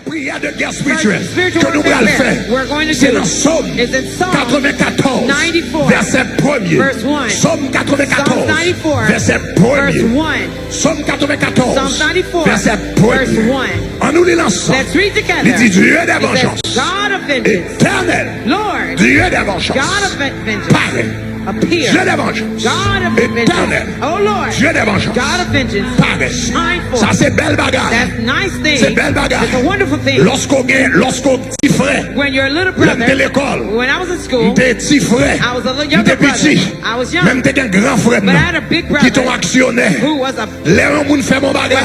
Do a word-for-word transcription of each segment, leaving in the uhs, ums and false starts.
Priyè de gè espirityèl ke nou pral fè, se nan Sòm katrevenkatòz, vèsè premye. Sòm katrevenkatòz, vèsè premye. Sòm katrevenkatòz, vèsè premye. Ann nou li l ansanm. Li di, Dieu de vengeance, Etènèl, Dieu de vengeance, parèt. Dieu de vengeance, Etènèl, Dieu de vengeance, parèt. Sa se bèl bagay. Se bèl bagay. Lòske w gen, lòske w ti frè, lè m te lekòl, m te ti frè, m te piti, men m te gen gran frè m nan ki te yon aksyonè. Lè yon moun fè m yon bagay,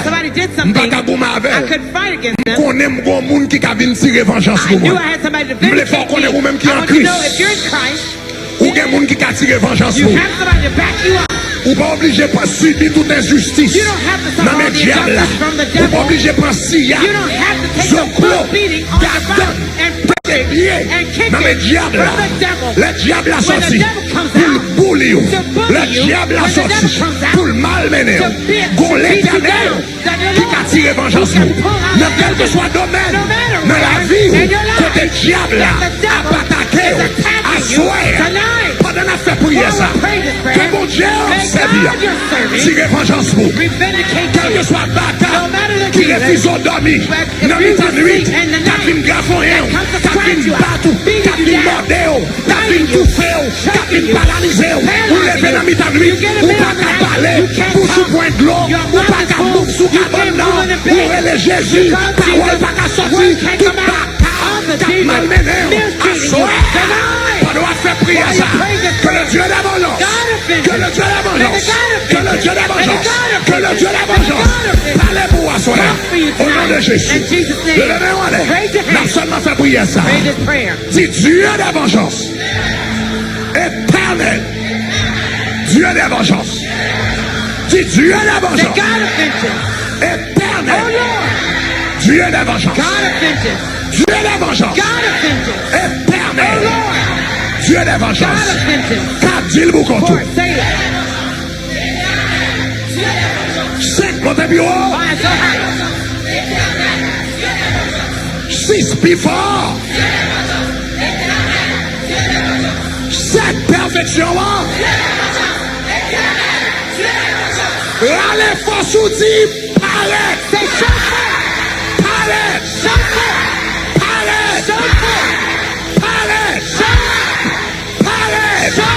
m pa ka goumen avè l. M konnen m gen yon moun ki ka vin tire vanjans pou mwen. M vle fè w konnen ou menm ki an Kris, ou gen moun ki ka tire vanjans pou ou. Ou pa oblije pran, sibi tout enjistis nan men dyab la. Ou pa oblije pran siyat, zoklo, gagann, pete pye nan men dyab la. Lè dyab la sòti pou l bouli w, lè dyab la sòti pou l malmennen w, gon Letènèl ki ka tire vanjans pou ou. Nan kèlkeswa domèn nan lavi w, kote dyab la ap atake w, aswè a, pandan n ap fè priyè sa, ke Bondye w sèvi a tire vanjans pou ou. Kèlkeswa baka ki refize w dòmi nan mitan nwit, k ap vin grafonyen w, k ap vin bat ou, k ap vin mòde w, k ap vin toufe w, k ap vin paralize w. Ou leve nan mitan nwit, ou pa ka pale, bouch ou pran dlo, ou pa ka mouf sou kabann nan, ou rele Jezi, pawòl pa ka sòti, tout baka k ap malmennen w, aswè a, pandan w ap fè priyè sa, que le Dieu de vengeance, que le Dieu de vengeance, que le Dieu de vengeance, que le Dieu de vengeance pale pou w aswè a, au nom de Jésus. Leve men w anlè. N ap sèlman fè priyè sa. Di, Dieu de vengeance, Etènèl, Dieu de vengeance. Di, Dieu de vengeance, Etènèl, Dieu de vengeance. Dieu de vengeance, Etènèl, Dieu de vengeance. Kat, di l pou kont ou. Senk, monte pi wo. Sis, pi fò. Sèt, pèfeksyon an. Rale fòs ou di, parèt. Parèt. Parèt. Parèt. Parèt. Parèt. Parèt.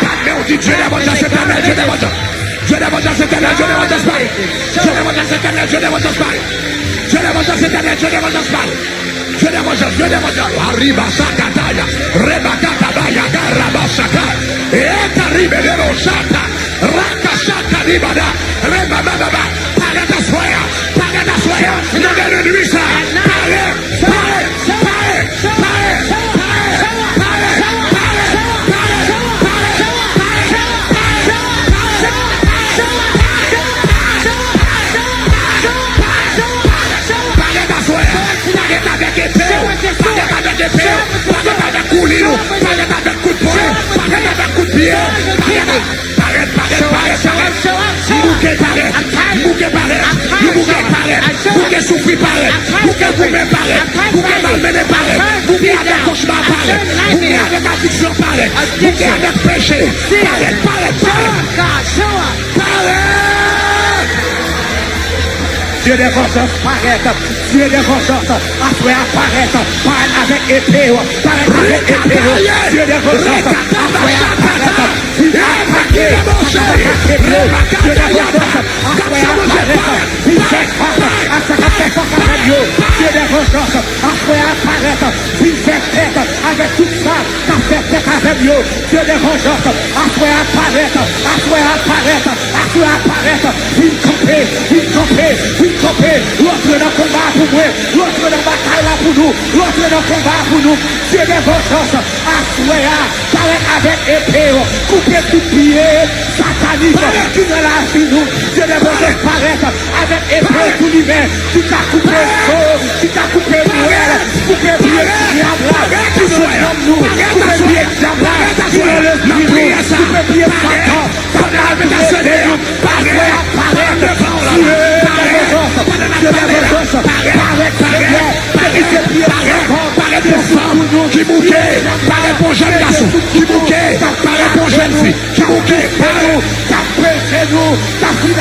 Bat men w, di, Dieu de vengeance éternelle, Dieu de vengeance. Dieu de vengeance éternelle, Dieu de vengeance parèt. Dieu de vengeance éternelle, Dieu de vengeance parèt. Dieu de vengeance éternelle, Dieu de vengeance parèt. Dieu de vengeance, Dieu de vengeance. Arriba sakataya, rebakata bayaka rabasaka, ekaribe debo sata, rakasaka dibada, rebababa. Parèt aswè a, parèt aswè a, nan dènye nwit sa, parèt, parèt, parèt. Parèt aswè a. Parèt avèk epe w. Parèt avèk epe w. Parèt avèk koulin ou. Parèt avèk kout pwen. Parèt avèk kout pye. Parèt, parèt, parèt, parèt, parèt. Bouke parèt. Bouke parèt. Bouke parèt. Bouke soufri parèt. Bouke goumen parèt. Bouke malmennen parèt. Bouke avèk kochma parèt. Bouke avèk adiksyon parèt. Bouke avèk peche. Parèt, parèt, parèt. Parèt! Dieu de vengeance parèt. Dieu de vengeance, aswè a parèt. Parèt avèk epe w. Parèt avèk epe w. Dieu de vengeance, aswè a parèt. Vin atake sa k ap atake m yo. Dieu de vengeance, aswè a parèt. Vin fè fas a sa k ap fè fas avè m yo. Dieu de vengeance, aswè a parèt. Vin fè fèt avèk tout sa k ap fè fèt avè m yo. Dieu de vengeance, aswè a parèt, aswè a parèt, aswè a parèt. Vin kanpe, vin kanpe, vin kanpe. Rantre nan konba a pou mwen, rantre nan batay la pou nou, rantre nan konba a pou nou. Dieu de vengeance, aswè a, parèt avèk epe w, koupe tout pye satanik ki nan lavi nou. Dieu de vengeance, parèt avèk epe w tou limen, ki ka koupe zo, ki ka koupe mwèl, koupe pye dyab la ki nan nanm nou, koupe pye dyab la ki nan lespri nou, koupe pye fantòm k ap malmennen nou. Aswè a parèt, di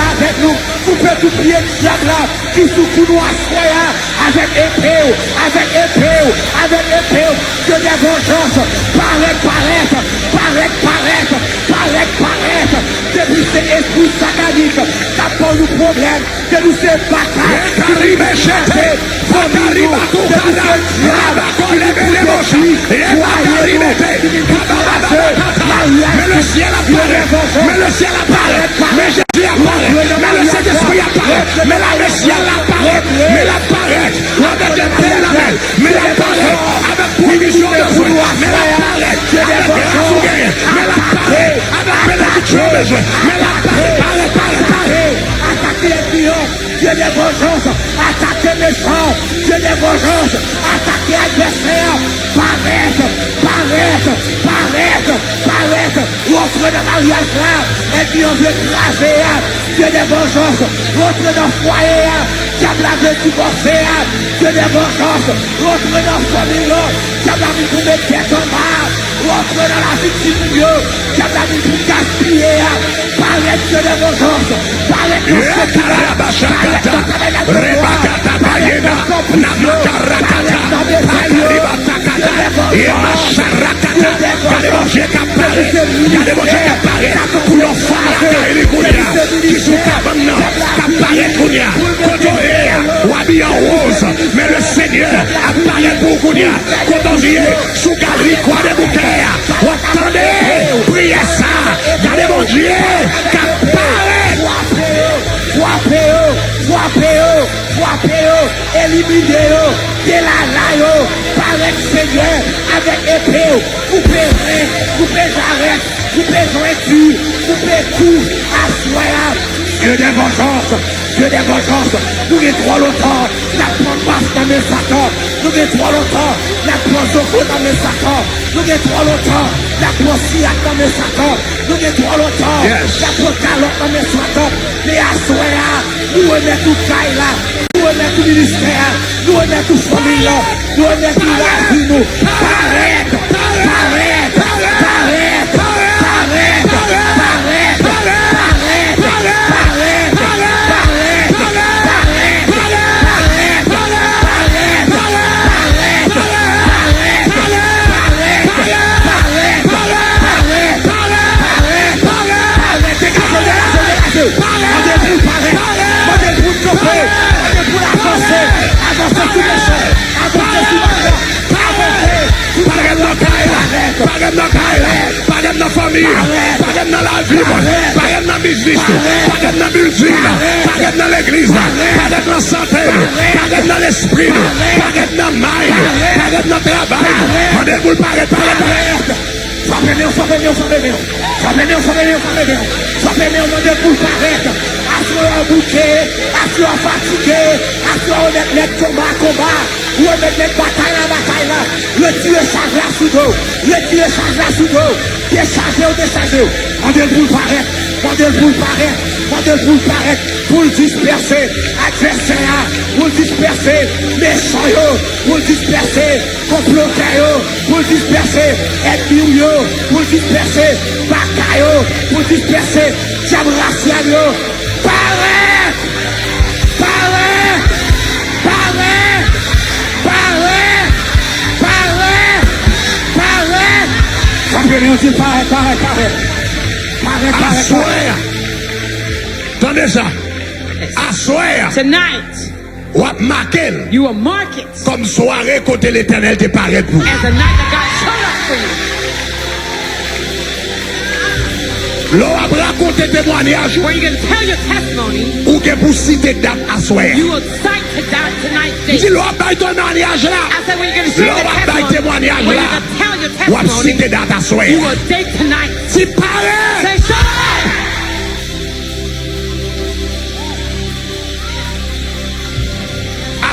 Avèk nou, koupe tout pye dyab la ki sou kou nou aswè a, avèk epe w, avèk epe w, avèk epe w. Dye de vanjans, parèt, parèt, parèt, parèt, parèt, parèt. Depi se espri satanik k ap ba nou pwoblèm, depi se batay ki pou kraze fanmi nou, depi se dyab ki vin pou detwi fwaye nou, ki vin pou kraze maryaj nou, Dye de vanjans, rantre nan maryaj la, rantre nan maryaj la, rantre nan maryaj la. Avèk epe l nan men l, men l ap parèt avèk pwovizyon bezwen, men l ap parèt avèk gras ou genyen, men l ap parèt avèk benediksyon bezwen, men l ap parèt, parèt, parèt, parèt. Atake ènmi an, Dye de vanjans, atake mechan, Dye de vanjans, atake advèsè an, parèt, parèt, parèt, parèt. Rantre nan maryaj la, ènmi an vle kraze a, Dye de vanjans, rantre nan fwaye a, dyab la vle divòse a, Dye de vanjans, rantre nan fanmi yo, dyab la vin pou met tèt anba, rantre nan lavi timoun yo, dyab la vin pou gaspiye a, parèt Dye de vanjans, parèt nan sèkil la, parèt nan tabènak de glwa, parèt nan tanp yo, parèt nan bezwen yo, Dye de vanjans. Gade Bondye k ap parèt. Gade Bondye k ap parèt pou yon fanm lakay li kounye a ki sou kabann nan, k ap parèt kounye a. Kote w ye a, w abiye an woz, men le Senyè ap parèt pou ou kounye a. Kote w ye, sou galri Kwadèboukè a, w ap tande priyè sa a. Gade Bondye k ap parèt. Frape yo, frape yo, frape yo, frape yo, elimine yo, delala yo, parèt Senyè avèk epe w, koupe ren, koupe jarèt, koupe jwenti, koupe kou, aswè a. Dye de vanjans, Dye de vanjans, nou gen twò lontan n ap pran baf nan men Satan, nou gen twò lontan n ap pran zoko nan men Satan, nou gen twò lontan n ap pran siyat nan men Satan, nou gen twò lontan n ap pran kalòt nan men Satan, men aswè a, nou remèt ou kay la, nou remèt ou ministè a, nou remèt ou fanmi la, nou remèt ou lavi nou. Parèt! Parèt! Parèt! Parèt, degaje w, degaje w, degaje w. Mande l pou l parèt. Mande l pou l kanpe. Mande l pou l avanse. Avanse sou mechan. Avanse sou mechan. Avanse. Parèt nan kay la. Parèt nan kay la. Parèt nan fanmi an. Parèt nan lavi mwen. Parèt nan biznis nou. Parèt nan bilding nan. Parèt nan legliz la. Parèt nan sante nou. Parèt nan lespri nou. Parèt nan may nou. Parèt nan travay nou. Mande l pou l parèt, parèt, parèt. Frape men w, frape men w, frape men w. Frape men w, frape men w, frape men w. Frape men w, mande l pou l parèt. Aswè a w bouke, aswè a w fatige, aswè a w remèt mèt konba a konba. Ou remèt mèt batay la batay la. Retire chaj la sou do w. Retire chaj la sou do w. Dechaje w, dechaje w. Mande l pou l parèt. Mande l pou l parèt. Mande l pou l parèt. Pou l dispèse advèsè a. Pou l dispèse mechan yo. Pou l dispèse konplotè yo, pou l dispèse ènmi w yo, pou l dispèse baka yo, pou l dispèse dyab rasyal yo. Parèt! Parèt! Parèt! Parèt! Parèt! Parèt! Frape men w, di l parèt, parèt, parèt. Parèt, parèt, parèt. Aswè a. Tande sa. Aswè a. Tonight. W ap make l. You will mark it. Kòm sware kote Letènèl te parèt pou ou. As a night that God showed up for you. Lè w ap rakonte temwanyaj ou, When you're going to tell your testimony, ou gen pou site dat aswè a. You will cite to that tonight's date. M di, lè w ap bay temwanyaj la, I said, when you're going to share your testimony, lè w ap bay temwanyaj la, when you're going to tell your testimony, w ap site dat aswè a. You will date tonight. Di parèt! Say, "Show up!"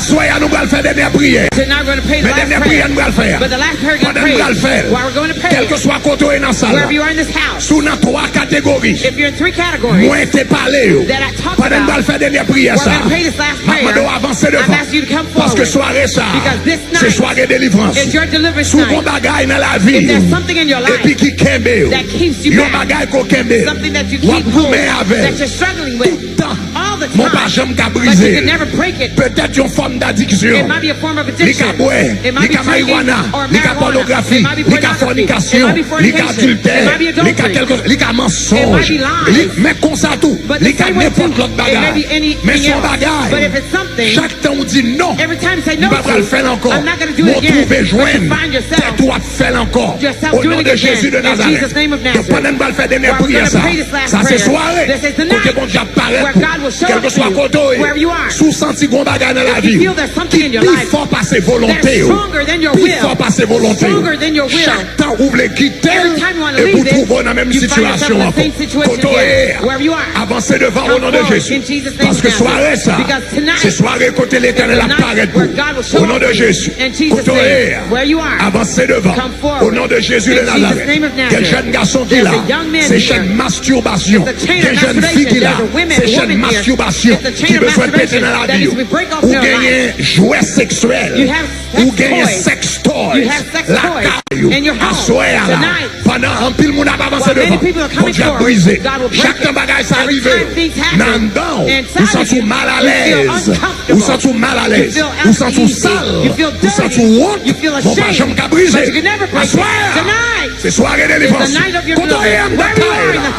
Aswè a, nou pral fè dènyè priyè. Tonight we're going to pray the Men last dènyè priyè prayer. Nou pral fè a. But the last prayer you're Pandan nou pral fè l, while we're going to pray it, kèlkeswa kote w ye nan sal wherever you are in this house, si w nan twa kategori, if you're in three categories mwen te pale yo, that I talked pandan nou about, pral fè dènyè priyè we're sa, going to pray this last m ap prayer, mande w avanse I'm devan. Asking you to come Paske forward. Sware sa, Because this se night sware delivrans. Is your deliverance Si w night. Gon bagay nan lavi If there's ou, something in your life epi ki kenbe w, that keeps you yon back, bagay ke w kenbe, something that you w ap keep goumen hold, avè that l you're struggling with, tout tan, All the men w pa time, janm ka but you brize can l. Never break it. Petèt yon fòm It d'adiksyon. Might be a form of Li ka addiction. Bwè, It li might be ka drinking mariwana, or li ka marijuana. Pònografi, It might be li ka pornography. It fònikasyon, might be li ka fornication. Adiltè, It might be li ka adultery. Kèlke, li ka It might mansonj. Be Li, lies. Men konsa tou, But li the ka same way nenpòt too, lòt it may bagay. Be anything Men se yon else. Bagay. But if it's something, Chak tan ou di non, every time you say no m pa pral to, fè l ankò. I'm not gonna do it again. Men w twouve But you jwenn find yourself tèt ou ap fè l ankò. Yourself O doing non it de again. Jezi de In Nazarèt. Jesus' name of Donk, Nazareth. Pandan n pral fè dènyè Where I'm priyè gonna sa, pray this last sa se prayer. Sware This is the kote night Bondye ap parèt where ou. God will show up Kèlkeswa for you, kote ou ye, wherever you are. Si w santi gon bagay nan If lavi you w feel there's something ki in your pi life fò pase volonte that's w, stronger than your pi will, fò pase volonte w, stronger than your will, chak tan ou vle kite l, every time you wanna epi w leave it, twouve w nan menm you find yourself sitiyasyon in the ankò. Same situation Kote w ye again, a, wherever you are. Avanse devan o Come non de forward Jezi. In Jesus' name of Paske Nazareth. Sware sa, Because tonight se sware kote is Letènèl the ap night parèt where pou God will ou. show O non up de for you. Jezi. In Jesus' Kote w ye name, a, wherever you are, avanse devan. Come forward. O non de Jezi de In Jesus' Nazarèt. Name of Gen Nazareth. Jèn gason ki There's la, a young man se here. Chèn mastirbasyon. It's a chain of Gen jèn fi masturbation. Ki la, There's a women, se chèn woman here. It's a masturbasyon chain ki of bezwen pete masturbation nan that lavi needs ou. To be break off Ou in your life. Genyen jwè seksyèl. You have sex Ou genyen toys. Sex toys. You have sex toys Lakay ou. In your home. Aswè a la. Tonight. Pandan anpil moun ap avanse devan, Bondye ap brize. Chak tan bagay sa rive nan anndan w, ou santi w malalèz, ou santi w malalèz, ou santi w sal, ou santi w wont, men w pa janm ka brize. Aswè a, se sware delivrans. Kote w ye anndan kay la?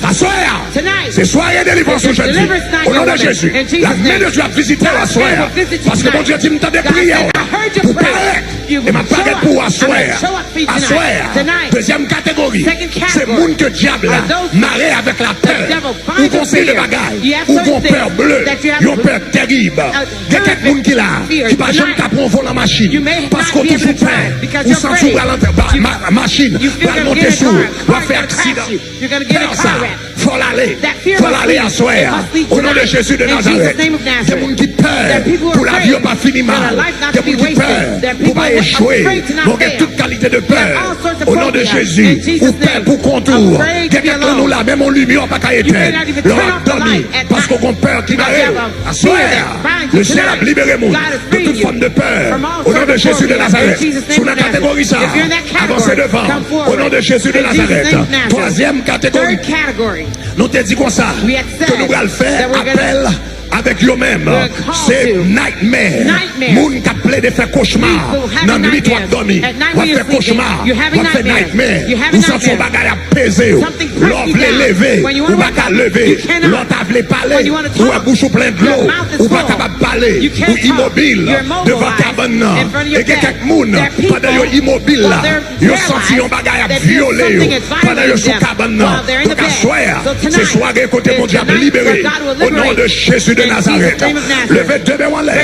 Aswè a, se sware delivrans ou jèn fi. O non de Jezi, lanmen de Dye ap vizite w aswè a. Paske Bondye di m tande priyè w pou parèt. E m ap parèt pou w aswè a. Aswè a, dezyèm kategori, se moun ke dyab la mare avèk lapè. Ou gon seri de bagay, ou gon pè ble, yon pè tèrib. Gen kèk moun ki la, ki pa janm ka pran yon volan machin, paske w toujou pè, ou santi w pral antre, ba- ma- machin pral monte sou ou, w ap fè aksidan. Pè sa, fò l ale. Fò l ale aswè a. O non de Jezi de Nazarèt. Gen moun ki pè pou lavi yo pa fini mal. Gen moun ki pè pou pa echwe. Bon, gen tout kalite de pè. O non de Jezi, ou pè pou kont ou. Gen kèk nan nou la, menm yon limyè w pa ka etèn lè w ap dòmi, paske w gon pè ki mare w. Aswè a, Lesenyè ap libere moun de tout fòm de pè. O non de Jezi de Nazarèt. Si w nan kategori sa, avanse devan. O non de Jezi de Nazarèt. Twazyèm kategori. Nou te di konsa ke nou pral fè apèl avèk yo menm. Se nightmare. Moun k ap plede fè kochma nan nwit w ap dòmi. W ap fè kochma, w ap fè nightmare. Ou santi yon bagay ap peze w. Lè w vle leve, ou pa ka leve. Lè w ta vle pale, ou wè bouch ou plen dlo, ou pa kapab pale. Ou imobil devan kabann nan. E gen kèk moun, pandan yo imobil la, yo santi yon bagay ap vyole yo pandan yo sou kabann nan. Donk, aswè a, se sware kote Bondye ap libere. O non de Jezi de Nazarèt. Leve de men w anlè.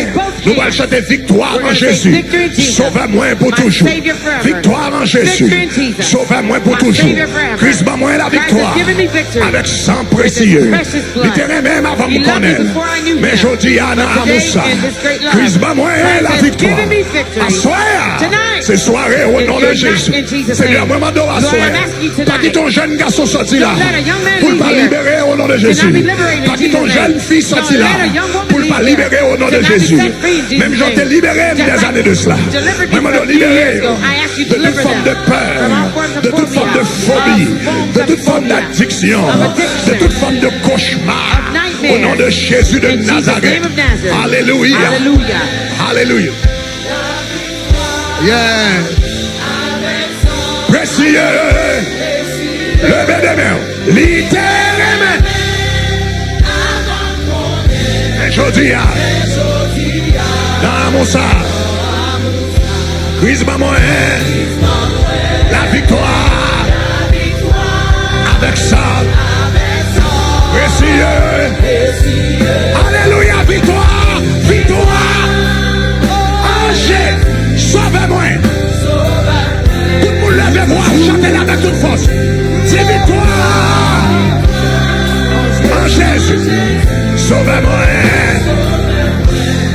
Nou pral chante viktwa an Jezi. Sovè mwen pou toujou. Viktwa an Jezi. Sovè mwen pou toujou. Kris ban mwen laviktwa avèk san presye. Li te renmen m avan m konnen l. Men jodi a nan amou sa, Kris ban mwen laviktwa. Aswè a, se sware o non de Jezi. Senyè, mwen mande w aswè a, pa kite yon jèn gason sòti la pou l pa libere o non de Jezi. Pa kite yon jèn fi sòti la pou l pa libere o non de Jezi. Menm jan w te libere m dèzane de sila. Mwen mande w libere yo de tout fòm de pè, de tout fòm de fobi, de tout fòm d'adiksyon, de tout fòm de kochma. O non de Jezi de Nazarèt. Alelouya. Alelouya. Yeah. Presye. Leve de men w. Li te renmen. Men jodi a, nan amou sa, Kris ban mwen laviktwa avèk sa. Presye. Alelouya, viktwa, viktwa. Anje, sove mwen. Tout moun leve vwa, chante l avèk tout fòs. Di viktwa an Jezi. Sove mwen.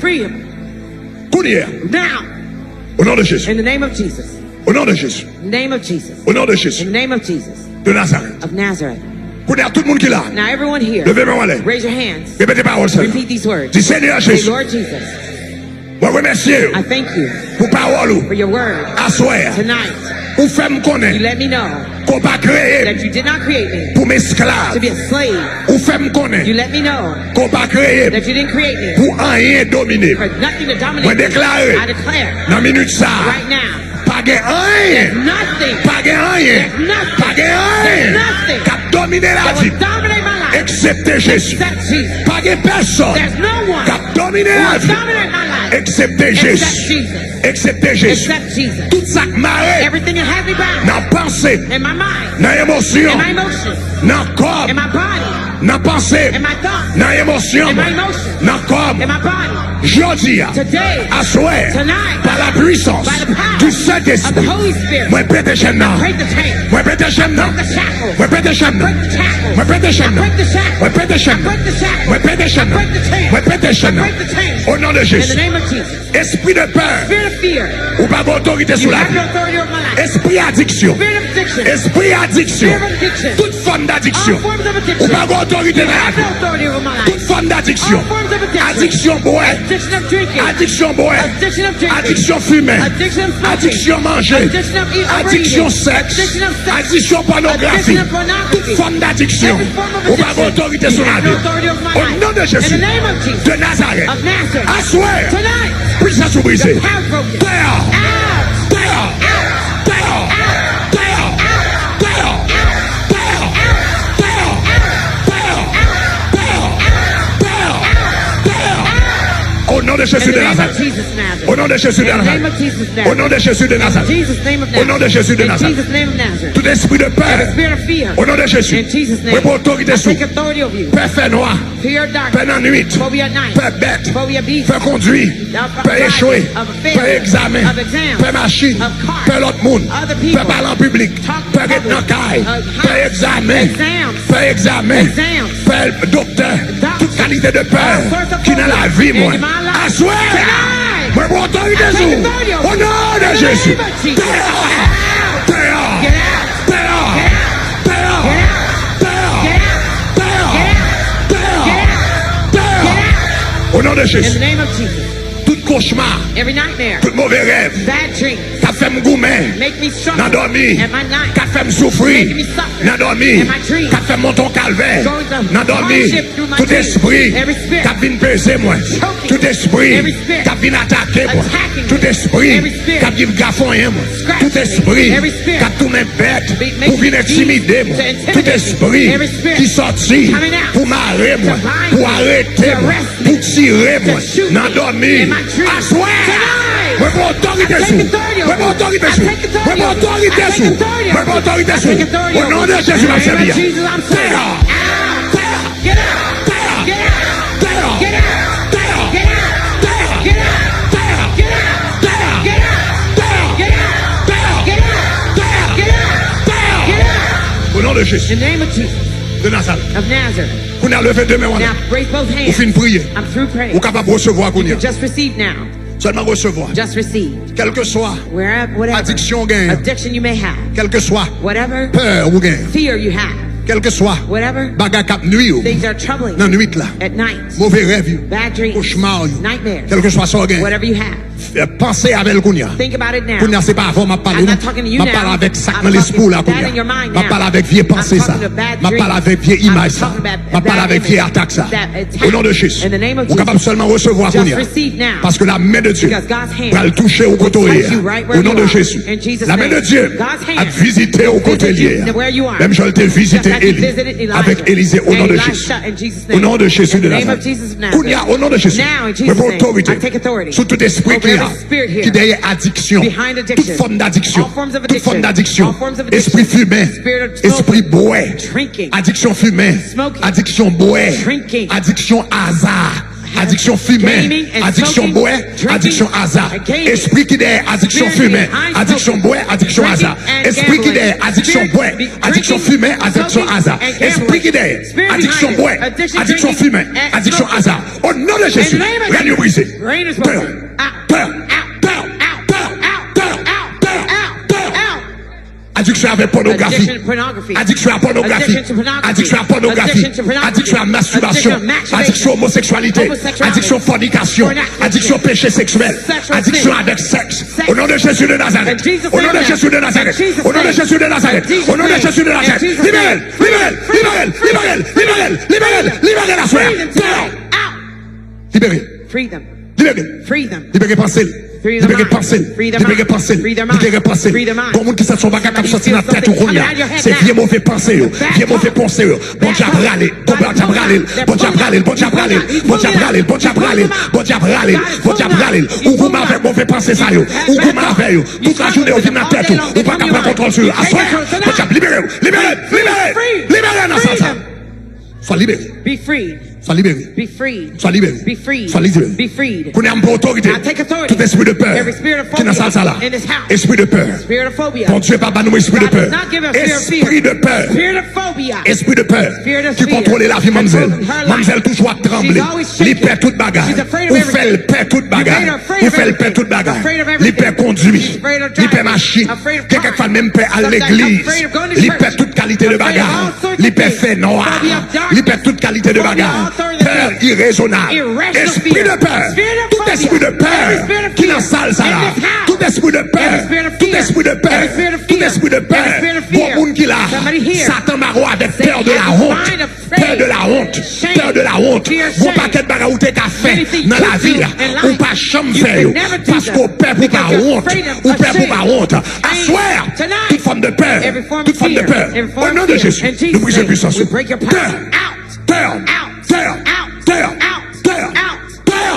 Free him. Kounye a. Now. O non de Jezi. In the name of Jesus. O non de Jezi. Name of Jesus. O non de Jezi. In the name of Jesus. De Nazareth. Of Nazareth. Kounye a, tout moun ki la. Now everyone here. Leve men w anlè. Raise your hands. Repete pawòl sa. Repeat these words. Di, Senyè Jezi. Say, Lord Jesus. Mwen remèsye w. I thank you. Pou pawòl ou. For your word. Aswè a. Tonight. Ou fè m konnen. You let me know. Ke w pa kreye m. That you did not create me. Pou m esklav. To be a slave. Ou fè m konnen. You let me know. Ke w pa kreye m. That you didn't create me. Pou anyen domine m. For nothing to dominate me. Mwen deklare. I declare. Nan minit sa a. Right now. Pa gen anyen. Nothing. Pa gen anyen. There's nothing. Pa gen anyen. There's nothing. K ap domine lavi m. That will dominate my life. Eksepte Jezi. Except Jesus. Pa gen pèsonn. There's no one. K ap domine lavi m. Who will dominate my life. Eksepte Jezi. Except Jesus. Eksepte Jezi. Except Jesus. Tout sa k mare. Everything that has me bound. Nan panse. In my mind. Nan emosyon. In my emotion. Nan kò m. In my body. Nan panse m. In my thoughts. Nan emosyon m. In my emotion. Nan kò m. In my body. Jodi a. Today. Aswè. Tonight. Pa la puissance. By the power. Du Saint-Esprit. Of the Holy Spirit. Mwen pete chèn nan. I break the chains. Mwen pete chèn nan. I break the shackles. Mwen pete chèn nan. I break the shackles. Mwen pete chèn nan. I break the shackles. Mwen pete chèn nan. I break the shackles. Mwen pete chèn nan. I break the chains. Mwen pete chèn nan. I break the chains. O non de Jezi. In the name of Jesus. Espri de pè. Spirit of fear. Ou pa gen otorite sou lavi m. You have no authority over my life. Espri adiksyon. Spirit of addiction. Espri adiksyon. Spirit of addiction. Tout fòm dadiksyon. All forms of addiction. Ou pa gen otorite nan lavi m. You have no authority over my life. Tout fòm dadiksyon. All forms of addiction. Adiksyon bwè. Addiction of drinking. Adiksyon bwè. Addiction of drinking. Adiksyon fimen. Addiction of smoking. Adiksyon manje. Addiction of eat, overeating. Adiksyon sèks. Addiction of sex. Adiksyon pònografi. Addiction of pornography. Tout fòm dadiksyon. Every form of addiction. Ou pa gen otorite sou lavi m. You have no authority over my life. O non de Jezi. In the name of Jesus. De Nazarèt. Of Nazareth. Aswè. Tonight. Pwisans ou brize. The power broken. Tè a. Out. Tè a. Out. de Jésus de Nazareth. Au nom de Jésus de Nazareth. Au nom de Jésus de Nazareth. Au nom de Jésus de Nazareth. Tout espri de pè. Au nom de Jésus. Mwen pran otorite sou pè fènwa, pè nan nwit, pè bèt, pè kondwi, pè echwe, pè egzamen, pè machin, pè lòt moun, pè pale an piblik, pè ret nan kay, pè egzamen, pè egzamen, pè doktè, tout kalite de pè ki nan lavi mwen. Aswè a, mwen pran otorite sou ou. O non de Jezi. Deyò! Deyò! Deyò! Deyò! O non de Jezi. Tout kochma, tout move rèv k ap fè m goumen nan dòmi, k ap fè m soufri nan dòmi, k ap fè m monte yon kalvè nan dòmi, tout espri k ap vin peze mwen, tout espri k ap vin atake mwen, tout espri k ap vin gafonyen mwen, tout espri k ap tounen bèt pou vin entimide mwen, tout espri ki sòti pou mare mwen, pou arete mwen, pou tire mwen nan dòmi. Aswè a, mwen pran otorite sou. Mwen pran otorite sou. Mwen pran otorite sou. Mwen pran otorite sou. O non de Jezi m ap sèvi a. Deyò! Deyò! Deyò! O non de Jezi. De Nazareth. Kounye a, leve de men w anlè. Ou fin priye. Ou kapab resevwa kounye a. Sèlman resevwa. Kèlkeswa adiksyon w genyen, kèlkeswa pè ou genyen, kèlkeswa bagay k ap nwi w nan nwit la, move rèv yo, kochma yo, kèlkeswa sa w genyen, panse avè l kounye a. Kounye a, se pa avè w m ap pale, non. M ap pale avèk sa k nan lespri w la kounye a. M ap pale avèk vye panse sa. M ap pale avèk vye imaj sa. M ap pale avèk vye atak sa. O non de Jezi. Ou kapab sèlman resevwa kounye a. Paske la men de Dye pral touche ou kote w ye a. O non de Jezi. La men de Dye ap vizite ou kote l ye a. Menm jan l te vizite Eli avèk Elize, o non de Jezi. O non de Jezi de Nazareth. Kounye a, o non de Jezi, mwen pran otorite sou tout espri ki la, ki dèyè adiksyon, tout fòm dadiksyon, tout fòm dadiksyon, espri fimen, espri bwè, adiksyon fimen, adiksyon bwè, adiksyon aza, adiksyon fimen, adiksyon bwè, adiksyon aza, espri ki dèyè adiksyon fimen, adiksyon bwè, adiksyon aza, espri ki dèyè adiksyon bwè, adiksyon fimen, adiksyon aza, espri ki dèyè adiksyon bwè, adiksyon fimen, adiksyon aza. O non de Jezi, rèn yo brize. Deyò! Deyò! Adiksyon avèk pònografi. Adiksyon a pònografi. Adiksyon a pònografi. Adiksyon a mastibasyon. Adiksyon omoseksyalite. Adiksyon fònikasyon. Adiksyon peche seksyèl. Adiksyon avèk sèks. O non de Jezi de Nazarèt. O non de Jezi de Nazarèt. O non de Jezi de Nazarèt. O non de Jezi de Nazarèt. Libere l! Libere l! Libere l! Libere l! Libere l! Libere l! Libere l aswè a! Deyò! Libere! Libere l! Libere panse l! Libere panse l! Libere panse l! Libere panse l! Gon moun ki santi yon bagay k ap sòti nan tèt ou kounye a. Se vye move panse yo. Vye move panse yo. Bondye ap rale l. Bondye ap rale l. Bondye ap rale l. Bondye ap rale l. Ou goumen avèk move panse sa yo. Ou goumen avè yo. Tout lajounen yo vin nan tèt ou. Ou pa ka pran kontwòl sou yo. Aswè a, Bondye ap libere w. Libere! Libere! Libere nan sal sa. Swa libere. Swa libere. Swa libere. Swa libere. Kounye a, m pran otorite. Tout espri de pè ki nan sal sa la. Espri de pè. Bondye pa ban nou espri de pè. Espri de pè. Espri de pè ki kontwole lavi manmzèl. Manmzèl toujou ap tranble. Li pè tout bagay. Ou fè l pè tout bagay. Ou fè l pè tout bagay. Li pè kondwi. Li pè machin. Gen kèk fwa l menm pè al legliz. Li pè tout kalite de bagay. Li pè fènwa. Li pè tout kalite de bagay. Pè irezonab. Espri de pè. Tout espri de pè ki nan sal sa la. Tout espri de pè. Tout espri de pè. Tout espri de pè. Gon moun ki la. Satan mare w avèk pè de la honte. Pè de la honte. Pè de la honte. Gon pakèt bagay ou te ka fè nan lavi a, ou pa janm fè yo. Paske w pè pou pa wont. Ou pè pou pa wont. Aswè a, tout fòm de pè. Tout fòm de pè. O non de Jezi, nou brize pwisans ou. Deyò! Deyò! Deyò! Deyò! Deyò! Deyò!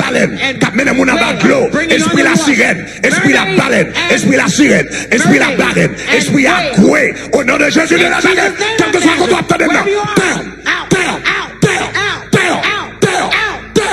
balèn k ap mennen moun anba dlo, espri lasirèn, espri labalèn, espri lasirèn, espri labalèn, espri a gwe. O non de Jezi de Nazarèt, kèlkeswa kote w ap tande m nan, tè, tè, tè, tè, tè, tè.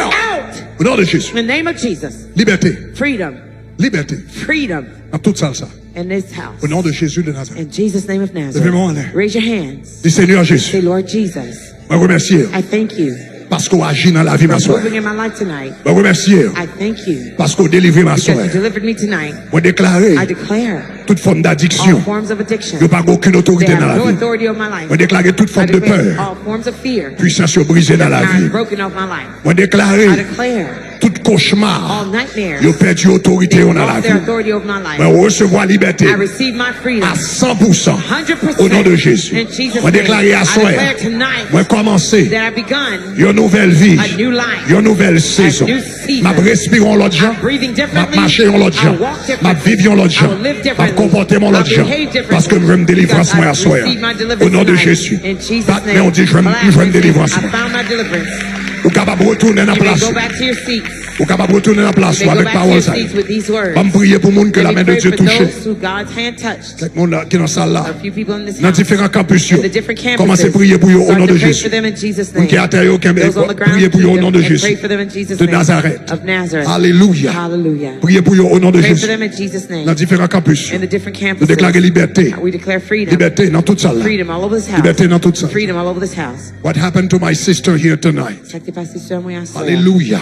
O non de Jezi. In the name of Jesus. Libète. Freedom. Libète. Freedom. Nan tout sal sa. In this house. O non de Jezi de Nazarèt. In Jesus' name of Nazareth. Leve men w anlè. Raise your hands. Di, Senyè Jezi, say, Lord Jesus, mwen remèsye w, I thank you, paske w aji nan lavi m for aswè. Moving in my life tonight. Mwen remèsye w, I thank you, paske w delivre m aswè, because you delivered me tonight. Mwen deklare, I declare, tout fòm all d'adiksyon, forms of addiction, yo pa gen okenn otorite nan lavi m. They have no authority over my life. Mwen deklare tout fòm de pè, all forms of fear, pwisans yo brize nan lavi m. Are broken off my life. Mwen deklare, I declare, tout kochma, all nightmares, yo pèdi otorite yo nan lavi m. They lost their authority over my life. Mwen resevwa libète, I receive my freedom, a san pou san, o non de Jezi. Hundred percent. In Jesus' name. Mwen deklare aswè, I declare tonight, mwen kòmanse, that I begun, yon nouvèl vi, a new life, yon nouvèl sezon. A new season. M ap respire yon lòt jan. I'm breathing differently. M ap mache yon lòt jan. I walk differently. M ap viv yon lòt jan. I will live differently. M ap konpòte m yon lòt jan. I will behave differently. Paske m jwenn delivrans mwen aswè a. Because I receive my deliverance tonight. O non de Jezi. In Jesus' name. Bat men w, di, jwenn, m jwenn delivrans mwen. Clap your hands and say, I found my deliverance. Ou kapab retounen nan plas ou. You may go back to your seats. Ou kapab retounen nan plas ou avèk pawòl sa yo. You may go back to your seats with these words. Ban m priye pou moun ke lamen de Dye touche. Let me pray for those who God's hand touched. Kèk moun la, ki nan sal la, a few people in this house, nan diferan kanpis yo, in the different campuses, kòmanse priye pou yo o non de Jezi. Start to pray for them in Jesus' name. Moun ki atè yo, kenbe, priye pou yo o non de Jezi de Nazarèt. Those on the ground, pray for them in Jesus' name of Nazareth. Hallelujah. Hallelujah. Priye pou yo o non de Jezi. Pray for them in Jesus' name. Nan diferan kanpis yo. In the different campuses. Nou deklare libète. We declare freedom. Libète nan tout sal la. Freedom all over this house. Libète nan tout sal. Freedom all over this house. What happened to my sister here tonight? Sa k te pase sè mwen aswè a? Alelouya.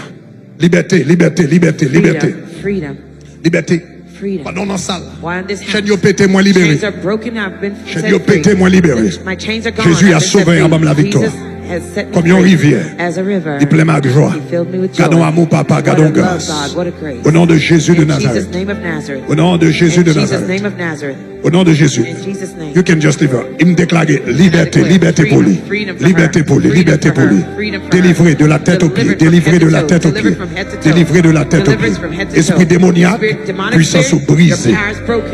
Libète, libète, libète, libète. Freedom, freedom. Libète. Freedom. Pandan w nan sal la, while in this house, chèn yo pete, mwen libere. Chains are broken, I've been set free. Chèn yo pete, mwen libere. My chains are gone, I've been set free. Jezi a sove m anba m laviktwa. Jesus has set me free. Kòm yon rivyè, as a river, li plen m ak jwa. He filled me with joy. Gade yon amou, Papa, gade yon gras. What a love, God, what a grace. O non de Jezi de Nazarèt. In Jesus' name of Nazareth. O non de Jezi de Nazarèt. In Jesus' name of Nazareth. O non de Jezi. In Jesus' name. You can just leave her. M deklare libète, libète pou li. Libète pou li, libète pou li. Délivré de la tête aux pieds, délivré de la tête aux pieds. Délivré de la tête aux pieds. Espri demonyak, pwisans ou brize.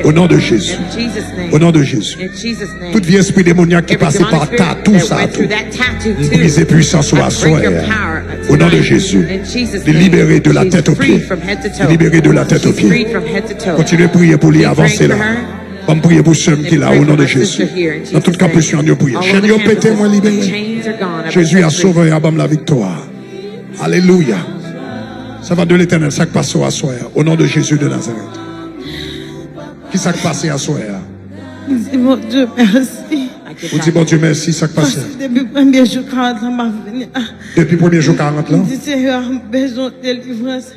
O non de Jezi. O non de Jezi. Tout vye espri demonyak ki pase pa tatou sa tou, m brize pwisans ou aswè a. O non de Jezi. Li libere de la tête aux pieds. Li libere de la tête aux pieds. Kontinye priye pou li, avanse la. Ban m priye pou sè m ki la, o non de Jezi. Nan tout kanpis yo, yo priye. Chèn yo pete, mwen libere. Jezi a sove a, ban m laviktwa. Alelouya. Sèvant de Letènèl, sa k pase w aswè a, o non de Jezi de Nazarèt? Ki sa k pase aswè a? M di Bondye mèsi. Ou di Bondye mèsi, sa k pase? Paske depi premye jou karant lan, m ap vini la. Depi premye jou karant lan? M di, Senyè, m bezwen delivrans.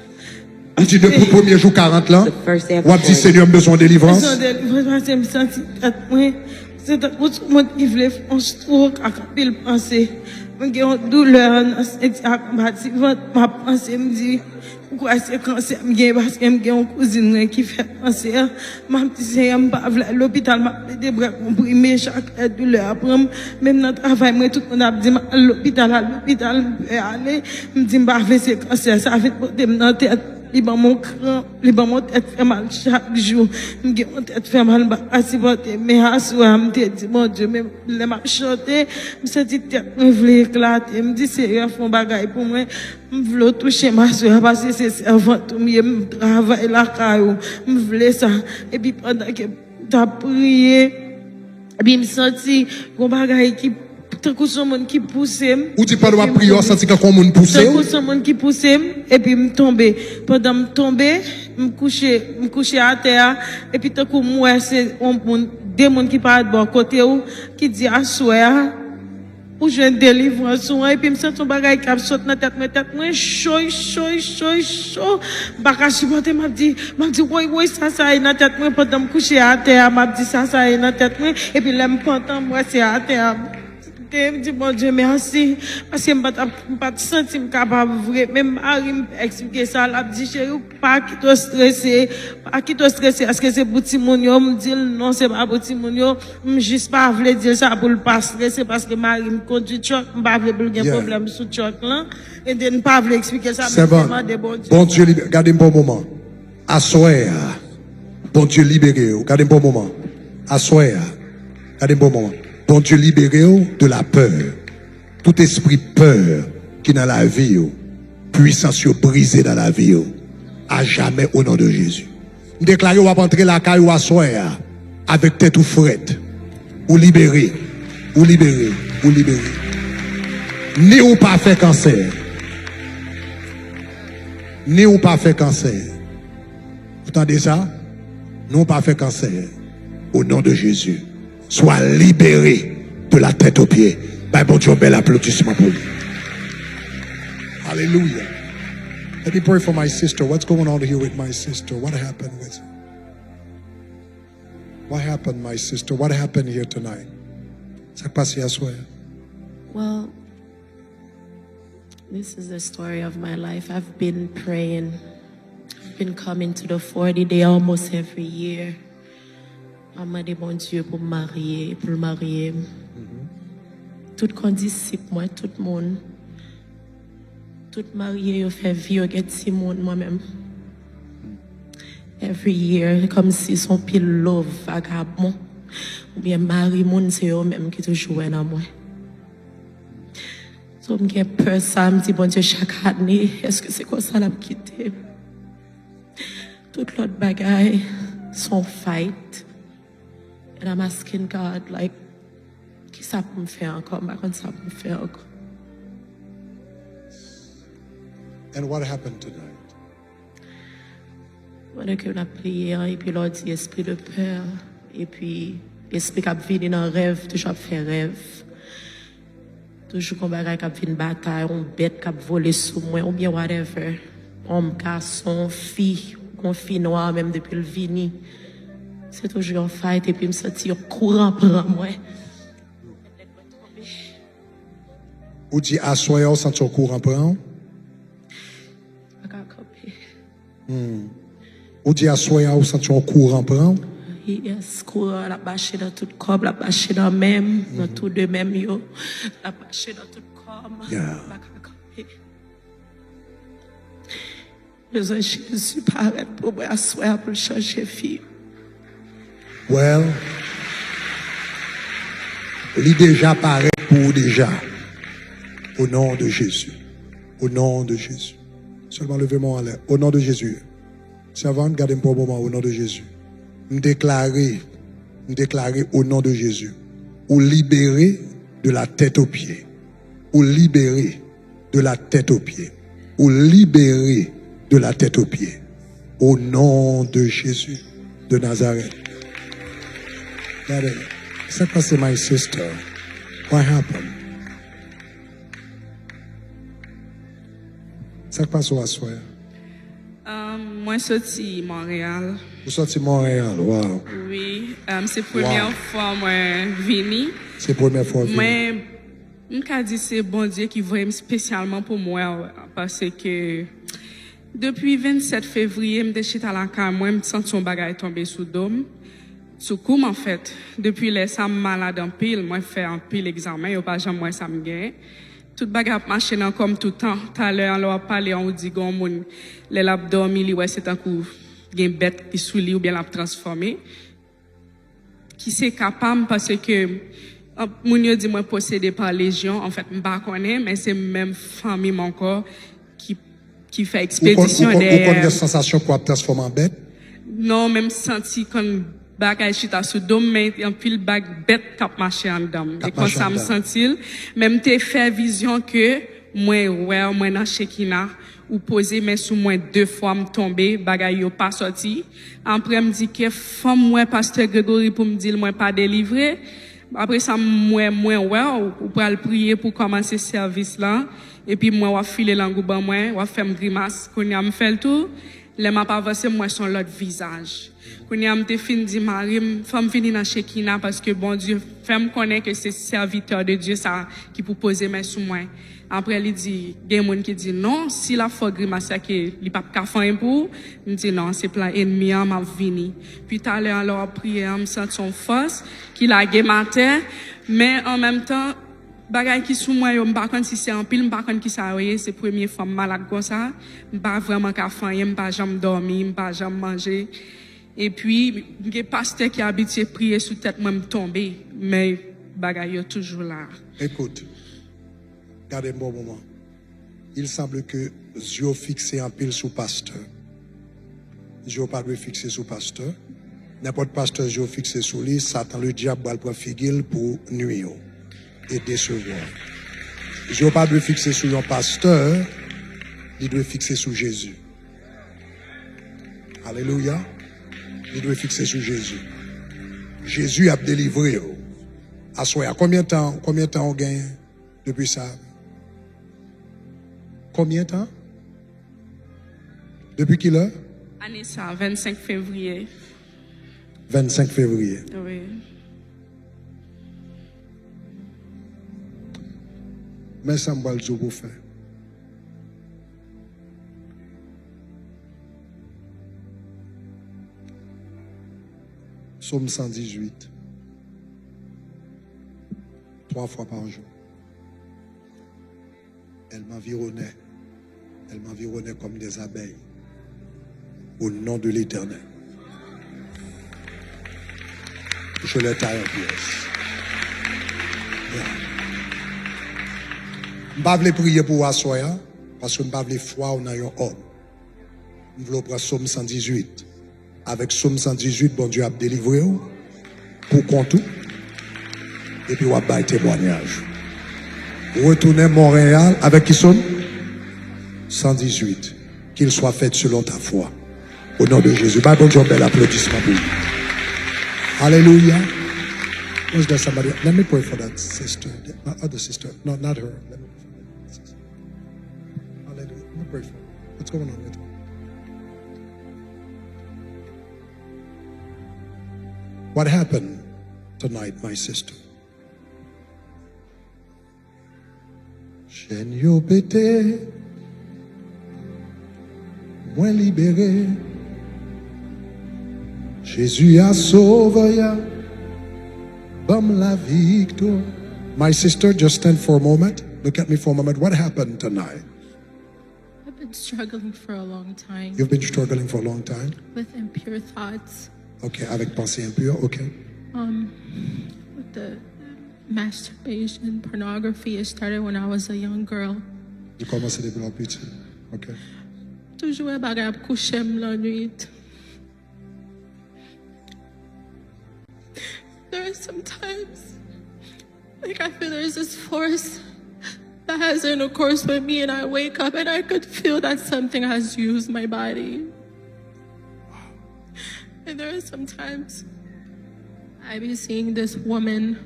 Ou di depi premye jou karant lan, w ap di, Senyè, m bezwen delivrans. Bezwen delivrans paske m santi tèt mwen, se tankou sou moun ki vle fè yon stroke ak anpil panse. Mwen gen yon doulè nan senti ak anba ti vant, m ap panse, m di, ou kwè se kansè m gen paske m gen yon kouzin mwen ki fè kansè. M ap di, Senyè, m pa vle al lopital, m ap plede bwè konprime chak lè doulè a pran m. Menm nan travay mwen, tout moun ap di m al lopital, al lopital, m pè ale. M di, m pa vle se kansè sa vin pote m nan tèt. Li ban m yon kranp, li ban m yon tèt fè mal chak jou. M gen yon tèt fè mal, m pa ka sipòte. Men aswè a, m te di Bondye, men lè m ap chante, m santi tèt mwen vle eklate. M di, Seyè, fè yon bagay pou mwen. M vle w touche m aswè a, paske se sèvant ou m ye, m travay lakay ou. M vle sa. Epi pandan ke m t ap priye, epi m santi yon bagay ki tankou se yon moun ki pouse m. Ou di pandan w ap priye, w santi kankou yon moun pouse w? Tankou se yon moun ki pouse m, epi m tonbe. Pandan m tonbe, m kouche, m kouche atè a, epi tankou m wè se yon moun, de moun ki parèt bò kote w, ki di, aswè a, ou jwenn delivrans ou an, epi m santi yon bagay k ap sot nan tèt mwen, tèt mwen cho, cho, cho, cho. M pa ka sipòte, m ap di, m ap di, woy, woy, sa, sa, e nan tèt mwen, pandan m kouche atè a, m ap di, sa, sa, e nan tèt mwen, epi lè m pantan, m wè se atè a. M te di Bondye mèsi, paske m pa t ap, m pa t santi m kapab vre. Men mari m eksplike sa, l ap di, cheri, pa kite w strese, pa kite w strese, èske se pou timoun yo? M di l, non, se pa pou timoun yo. M jis pa vle di l sa pou l pa strese, paske mari m kondui truck, m pa vle pou l gen pwoblèm sou truck lan. E de, m pa vle eksplike sa, men m te mande Bondye. Bondye libere. Gade m pou yon moman. Aswè a, Bondye libere w. Gade m pou yon moman. Aswè a, gade m pou yon moman. Bondye libere w de la peur. Tout espri pè ki nan lavi w, pwisans yo brize nan lavi w. A jamè, o non de Jezi. M deklare w ap antre lakay ou aswè a avèk tèt ou frèt. Ou libere. Ou libere. Ou libere. Ni ou pa fè kansè. Ni ou pa fè kansè. Ou tande sa? Non, pa fè kansè. Au nom de Jésus, sois libéré de la tête aux pieds. Bay Bondye yon bèl aplodisman pou li. Hallelujah. Let me pray for my sister. What's going on here with my sister? What happened with What happened, my sister? What happened here tonight? Sa k pase aswè? Well, this is the story of my life. I've been praying. I've been coming to the forty day almost every year. Mwen mande Bondye pou m marye, pou l marye m. Tout kondisip mwen, tout moun. Tout marye yo fè vi yo gen timoun, mwen menm. Every year, kòmsi se yon pil love vagabon oubyen mari moun, se yo menm ki toujou wè nan mwen. So, m gen pè sa, m di Bondye chak ane, èske se konsa l ap kite m? Tout lòt bagay, se yon fight. And I'm asking God, like, kisa pou m fè ankò? M pa konn sa pou m fè ankò. And what happened tonight? Pandan ke n ap priye an, epi lè w di espri de pè, epi espri k ap vini nan rèv, toujou ap fè rèv. Toujou gon bagay k ap vin batay, yon bèt k ap vole sou mwen, oubyen whatever. Yon gason, fi, gon fi nwa, menm depi l vini. Se toujou yon fight, epi m santi yon kouran pran mwen. Ou di aswè a, ou santi yon kouran pran w? Pa ka kanpe. Ou di aswè a, ou santi yon kouran pran w? Yes, kouran l ap mache nan tout kò m, l ap mache nan men m, nan tou de men m yo. L ap mache nan tout kò m. M pa ka kanpe. Bezwen Jezi parèt pou mwen aswè a pou l chanje vi m. Well, li deja parèt pou ou deja. Au nom de Jésus. Au nom de Jésus. Sèlman leve men w anlè. Au nom de Jésus. Sèvant, gade m pou yon moman, au nom de Jésus. M deklare, m deklare au nom de Jésus. Ou libere de la tête aux pieds. Ou libere de la tête aux pieds. Ou libere de la tête aux pieds. Au nom de Jésus de Nazareth. Gade, sa k pase, my sister? What happened? Sa k pase w aswè? Um, mwen soti Montréal. Ou soti Montréal, wow. Wi, um, se premyè fwa mwen vini. Se premyè fwa w vini. Mwen, m ka di se Bondye ki voye m espesyalman pou m wè w, paske depi vennsèt fevriye, m te chita lakay mwen, m santi yon bagay tonbe sou do m, sou kou m, anfèt. Depi lè sa, m malad anpil, mwen fè anpil egzamen, yo pa janm wè sa m genyen. Tout bagay ap mache nan kò m toutan. Talè an, lè w ap pale an, ou di gen yon moun, lè l ap dòmi, li wè se tankou gen bèt ki sou li oubyen l ap transfòme. Ki se ka pa m, paske, an, moun yo di mwen posede pa lejyon. Anfèt, m pa konnen, men se menm fanmi m ankò ki, ki fè ekspedisyon dèyè. Ou konn, ou konn, ou konn gen sansasyon ke w ap transfòme an bèt? Non, men m santi kon bagay chita sou do m, men anpil bag bèt k ap mache anndan m. E konsa m santi l. Men m te fè vizyon ke mwen wè w, mwen nan Chekina, ou poze men sou mwen de fwa, m tonbe, bagay yo pa sòti. Apre, m di ke fò m wè pastè Gregory pou m di l mwen pa delivre. Apre sa, m wè, mwen wè w, ou pral priye pou kòmanse sèvis la. Epi m wè w ap file lang ou ban mwen, w ap fè m grimas. Kounye a, m fè l tou. Lè m ap avanse, m wè se yon lòt vizaj. Kounye a, m te fin di mari m, fò m vini nan Chekina, paske Bondye fè m konnen ke se sèvitè de Dye sa ki pou poze men sou mwen. Apre, li di, gen moun ki di, non, si l ap fè w grimas, se ke li p ap ka fè anyen pou ou. M di, non, se plan ènmi an, m ap vini. Pi talè an, lè w ap priye an, m santi yon fòs ki lage m atè, men an menm tan, bagay ki sou mwen yo, m pa konn si se anpil, m pa konn kisa yo ye, se premye fwa m malad konsa, m pa vrèman ka fè anyen, m pa janm dòmi, m pa janm manje. Epi, m gen pastè ki abitye priye sou tèt mwen, m tonbe, men bagay yo toujou la. Écoute, gade m bon moman. Il semble que zye w fikse anpil sou pastè. Zye w pa dwe fikse sou pastè. Nenpòt pastè zye w fikse sou li, Satan ledyab pral pran figi l pou nui w e desevwa w. Zye w pa dwe fikse sou yon pastè, li dwe fikse sou Jezi. Alelouya. Li dwe fikse sou Jezi. Jezi ap delivre w. Aswè a, konbyen tan, konbyen tan w genyen depi sa? Konbyen tan? Depi kilè? Ane sa, vennsenk fevriye. Vennsenk fevriye. Wi. Men sa m pral di w pou w fè. Sòm san dizuit. Twa fwa pa jou. Elles m'environnaient. Elles m'environnaient comme des abeilles. Au nom de l'Éternel, je les taille en pièces. Yeah. M pa vle priye pou w aswè a, paske m pa vle fwa w nan yon òm. M vle w pran Sòm san dizuit. Avèk Sòm san dizuit, Bondye ap delivre w pou kont ou. Epi w ap bay temwayaj. Retounen Monreyal avèk ki Sòm? San dizuit. Qu'il soit fait selon ta foi. Au nom de Jésus. Bay Bondye yon bèl aplodisman pou li. Alelouya. Where's that somebody? Let me pray for that sister. My other sister. No, not her. Let me pray for that sister. Hallelujah. Let me pray for her. What's going on with her? What happened tonight, my sister? Chèn yo pete, mwen libere. Jezi a sovè a, ban m laviktwa. My sister, just stand for a moment. Look at me for a moment. What happened tonight? I've been struggling for a long time You've been struggling for a long time. With impure thoughts. Ok, avec pensée impure, ok. Um, with the masturbation, pornography, it started when I was a young girl. Li kòmanse depi lè w piti. Ok. Toujou wè bagay ap kouche m lannwit. There are sometimes, like, I feel there's this force that has intercourse with me, and I wake up and I could feel that something has used my body. And there are sometimes I be seeing this woman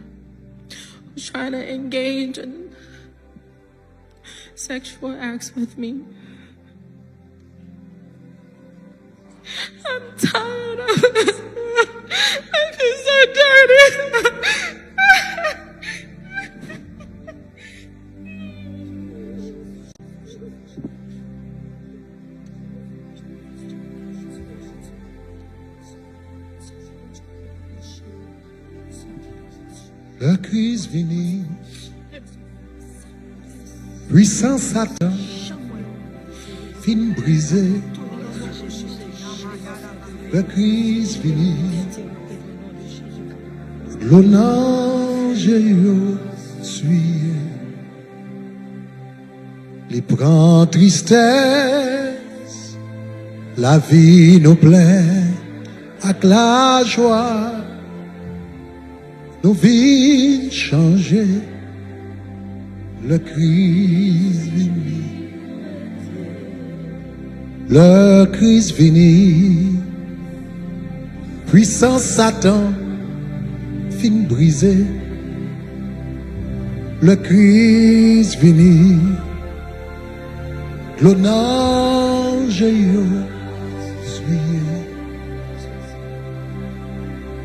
who's trying to engage in sexual acts with me. I'm tired of this. I feel so dirty. Lè Kris vini. Pwisans Satan fin brize. Lè Kris vini, dlo nan je yo siye. Li pran tristès, lavi nou plen ak lajwa. Nou vin chanje lè Kris vini. Lè Kris vini, pwisans Satan fin brize. Lè Kris vini, dlo nan je yo siye.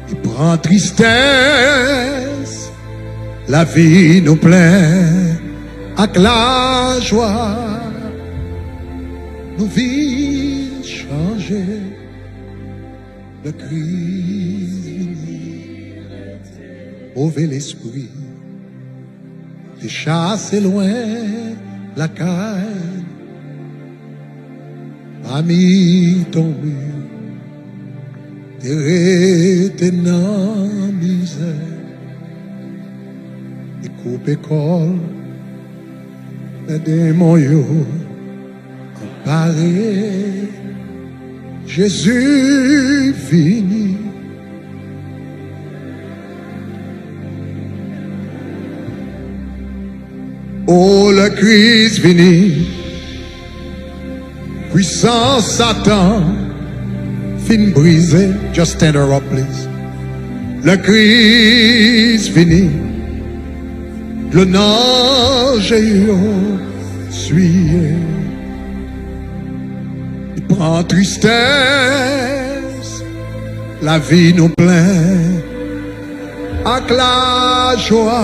Li pran tristès, lavi nou plen ak lajwa. Nou vin chanje lè Kris vini. Move lespri te chase lwen lakay, pa mitan mi te rete nan mizè. Li koupe kò l, lè demon yo anpare. Jezi vini. O, lè Kris vini, pwisans Satan fin brize. Just stand her up, please. Lè Kris vini, dlo nan je yo siye. Li pran tristès, lavi nou plen ak lajwa.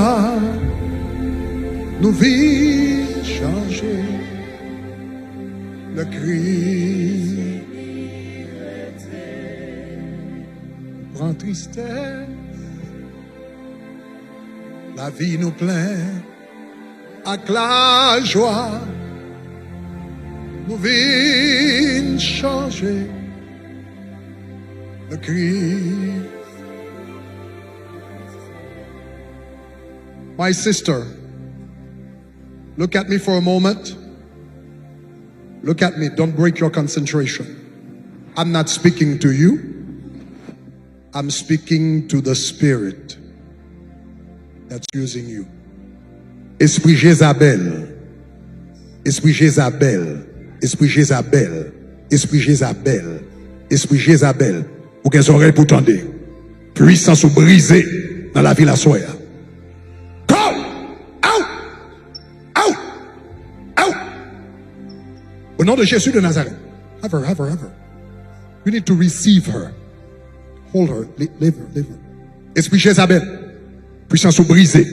Nou vin chanje lè Kris pran tristès. Lavi nou plen ak lajwa. Nou vin chanje lè Kris. My sister, look at me for a moment. Look at me. Don't break your concentration. I'm not speaking to you. I'm speaking to the spirit that's using you. Espri Jezabèl. Espri Jezabèl. Espri Jezabèl. Espri Jezabèl. Espri Jezabèl. Ou gen zòrèy pou tande. Pwisans ou brize nan lavi l aswè a. Go! Out! Out! Out! Au nom de Jésus de Nazareth. Have her, have her, have her. You need to receive her. Hold her. Li-, leave her, leave her. Espri Jezabèl, pwisans ou brize.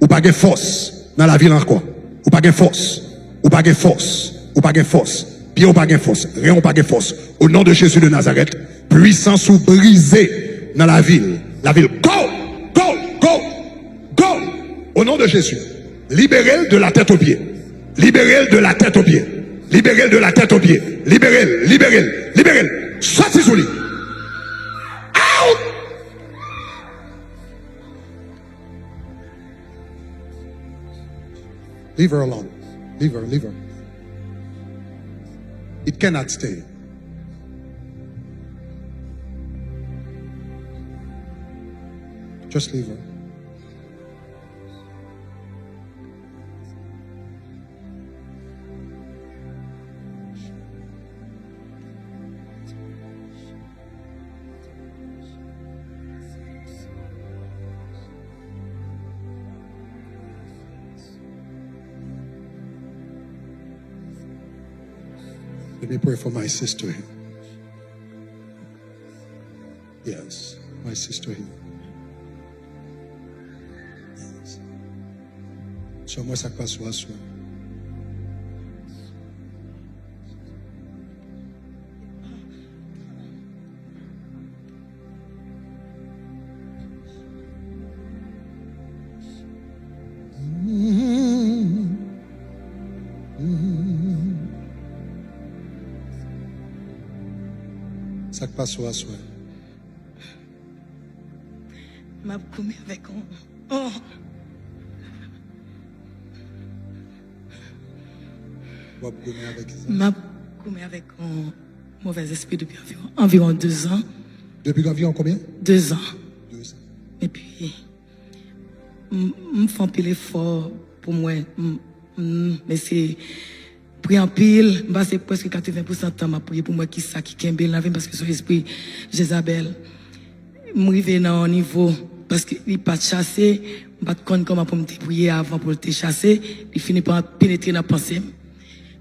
Ou pa gen fòs nan lavi l ankò. Ou pa gen fòs. Ou pa gen fòs. Ou pa gen fòs. Pye w pa gen fòs. Ren w pa gen fòs. Au nom de Jésus de Nazareth, pwisans ou brize nan lavi l. Lavi l. Go! Go! Go! Go! Au nom de Jésus. Libérez-le de la tête aux pieds. Libérez-le de la tête aux pieds. Libérez-le de la tête aux pieds. Libérez-le, libérez-le, libérez-le. Soti sou li. Out! Leave her alone. Leave her, leave her. It cannot stay. Just leave her. Let me pray for my sister here. Yes, my sister here. Yes. Sè mwen, sa k pase w aswè? Sa k pase w aswè? M ap goumen avèk yon, yon, W ap goumen avèk ki sa? M ap goumen avèk yon movèz espri depi anviwon, anviwon de zan. Depi anviwon konbyen? De zan. De zan. Epi, m, m fè anpil efò pou mwen, m, m, m eseye priye anpil. M pase prèske katreven pousan tan m ap priye pou m wè kisa ki kenbe l nan vi m, paske se yon espri Jezabèl. M rive nan yon nivo, paske li pa t chase, m pa t konn kòman pou m te priye avan pou l te chase, li fini pa penetre nan panse m.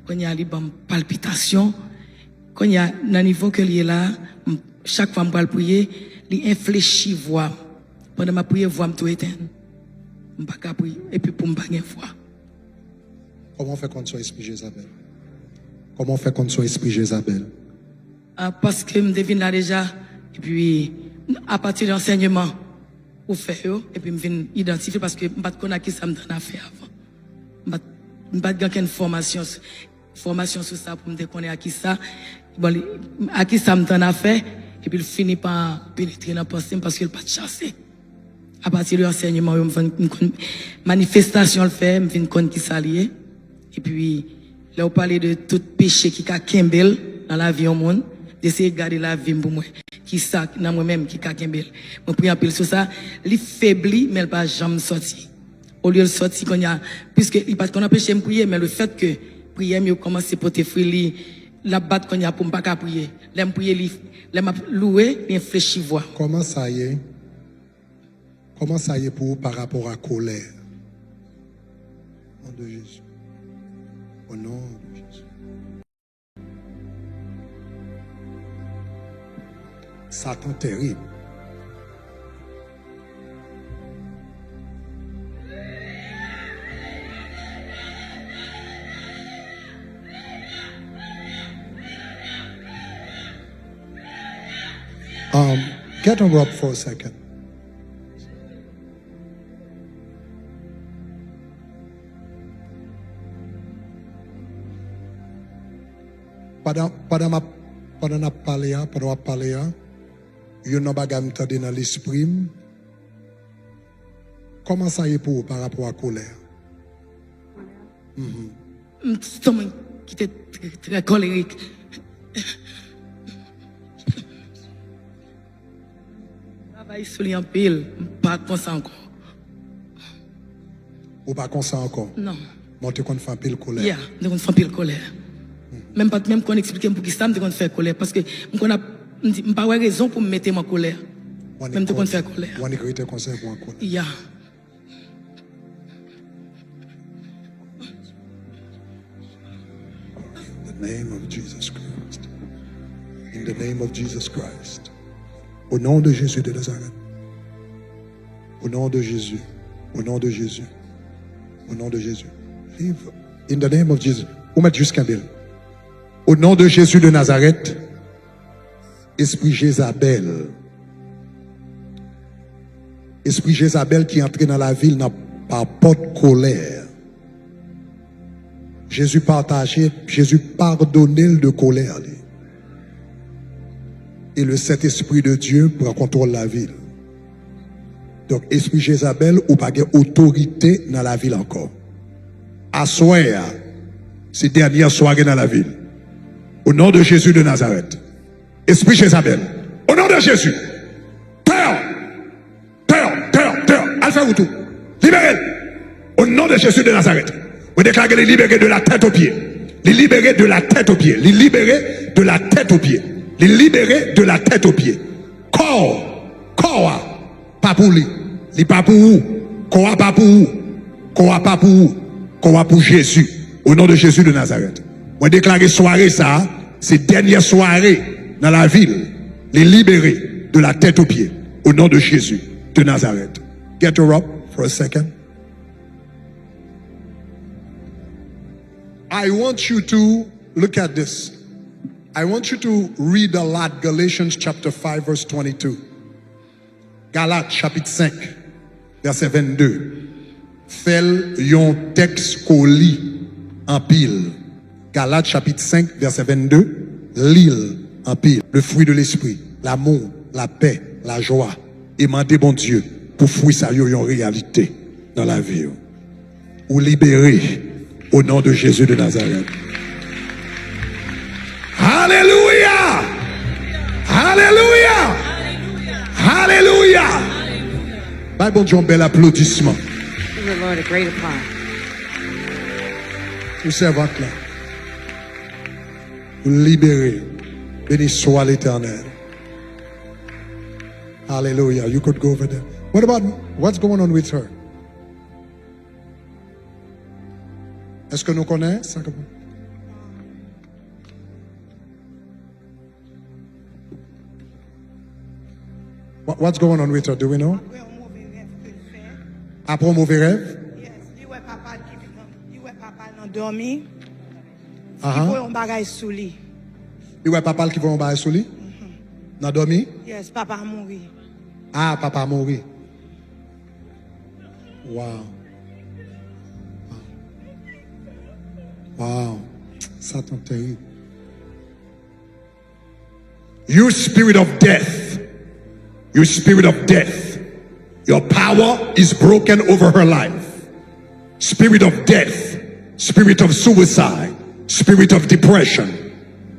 Kounye a, li ban m palpitasyon. Kounye a, nan nivo ke l ye la, m, chak fwa m pral priye, li enflechi vwa m. Pandan m ap priye, vwa m tou etenn. M pa ka priye, epi pou m pa gen vwa. Kòman w fè konn se yon espri Jezabèl? Kòman w fè konn se yon espri Jezabèl? Ah, paske m te vin la deja, epi apati de ansèyman ou fè yo, epi m vin idantifye, paske m pa t konn a kisa m t annafè avan. M pa t, m pa t gen okenn fòmasyon, fòmasyon sou sa pou m te konnen a kisa, bon, li, a kisa m t annafè, epi l fini pa penetre nan panse m paske l pa t chase. Apati de ansèyman yo, m vin, m konn manifestasyon l fè, m vin konn kisa li ye. Epi, lè w pale de tout peche ki ka kenbe l nan lavi yon moun, m eseye gade lavi m pou m wè kisa nan mwen menm ki ka kenbe l. Mwen priye anpil sou sa, li febli, men l pa janm sòti. Olye l sòti kounye a, piske li pa t konn anpeche m priye, men lefètke priyè m yo kòmanse pote fwi, li, l ap bat kounye a pou m pa ka priye. Lè m priye, li, lè m ap louwe, li enflechi vwa m. Kòman sa ye? Kòman sa ye pou ou pa rapò a kolè? Au nom de Jésus. Au nom de Jésus. Satan tèrib. Um, get a rope for a second. Pandan, pandan m ap, pandan n ap pale a, pandan w ap pale a, youn nan bagay m tande nan lespri m, kòman sa ye pou ou pa rapò a kolè? Mhm. M se yon moun ki te trè, trè kolerik. Travay sou li anpil, m pa konsa ankò. Ou pa konsa ankò? Non. Men w te konn fè anpil kolè? Yeah, m te konn fè anpil kolè. Men m pa t menm konn eksplike m poukisa m te konn fè kolè. Paske m konn ap, m di, m pa wè rezon pou m mete m an kolè. Men m te konn fè kolè. Ou annik rete konsa pou w an kolè. Yeah. In the name of Jesus Christ. In the name of Jesus Christ. Au nom de Jésus de Nazareth. Au nom de Jésus. Au nom de Jésus. Au nom de Jésus. Vive. In the name of Jesus. Ou mèt jis kenbe l. Au nom de Jésus de Nazareth. Espri Jezabèl. Espri Jezabèl ki antre nan lavi l nan, pa pòt kolè. Jezi pataje, Jezi padone l de kolè li. E le Sentespri de Dye pran kontwòl lavi l. Donk, espri Jezabèl, ou pa gen otorite nan lavi l ankò. Aswè a, se dènyè sware nan lavi l. Au nom de Jésus de Nazareth. Espri Jezabèl. Au nom de Jésus. Tè! Tè! Tè! Tè! Al fè wout ou. Libere l. Au nom de Jésus de Nazareth. Mwen deklare li libere de la tête aux pieds. Li libere de la tête aux pieds. Li libere de la tête aux pieds. Li libere de la tête aux pieds. Kò, kò a pa pou li. Li pa pou ou. Kò a pa pou ou. Kò a pa pou ou. Kò a pou Jezi. Au nom de Jésus de Nazareth. Mwen deklare sware sa a, se dènyè sware nan lavi l. Li libere de la tête aux pieds. Au nom de Jésus de Nazareth. Get her up for a second. I want you to look at this. I want you to read a lot Galatians chapter five verse twenty-two. Galat chapit senk, vèsè vennde. Fè l yon tèks ke w li anpil. Galat chapit senk, vèsè vennde. Li l. anpil. Le fruit de l'esprit, l'amour, la paix, la joie. E mande Bondye pou fwi sa yo yon reyalite nan lavi w. Ou libere au nom de Jésus de Nazareth. Alelouya! Alelouya! Alelouya! Bay Bondye yon bèl aplodisman. Give the Lord a great applause. Pou sèvant la. Ou libere. Beni swa Letènèl. Hallelujah. You could go over there. What about, what's going on with her? Èske nou konnen sa k ap What, what's going on with her? Do we know? Apre yon move rèv ke l fè. Apre yon move rèv? Yes, li wè papa l ki vin nan, li wè papa l nan dòmi. Ki Aha. Voye yon bagay sou li. Li wè papa l ki voye yon bagay sou li? Nan dòmi? Yes, papa mouri. Ah, papa mouri. Wow. Wow. Satan terib. You spirit of death, you spirit of death, your power is broken over her life. Spirit of death, spirit of suicide, spirit of depression,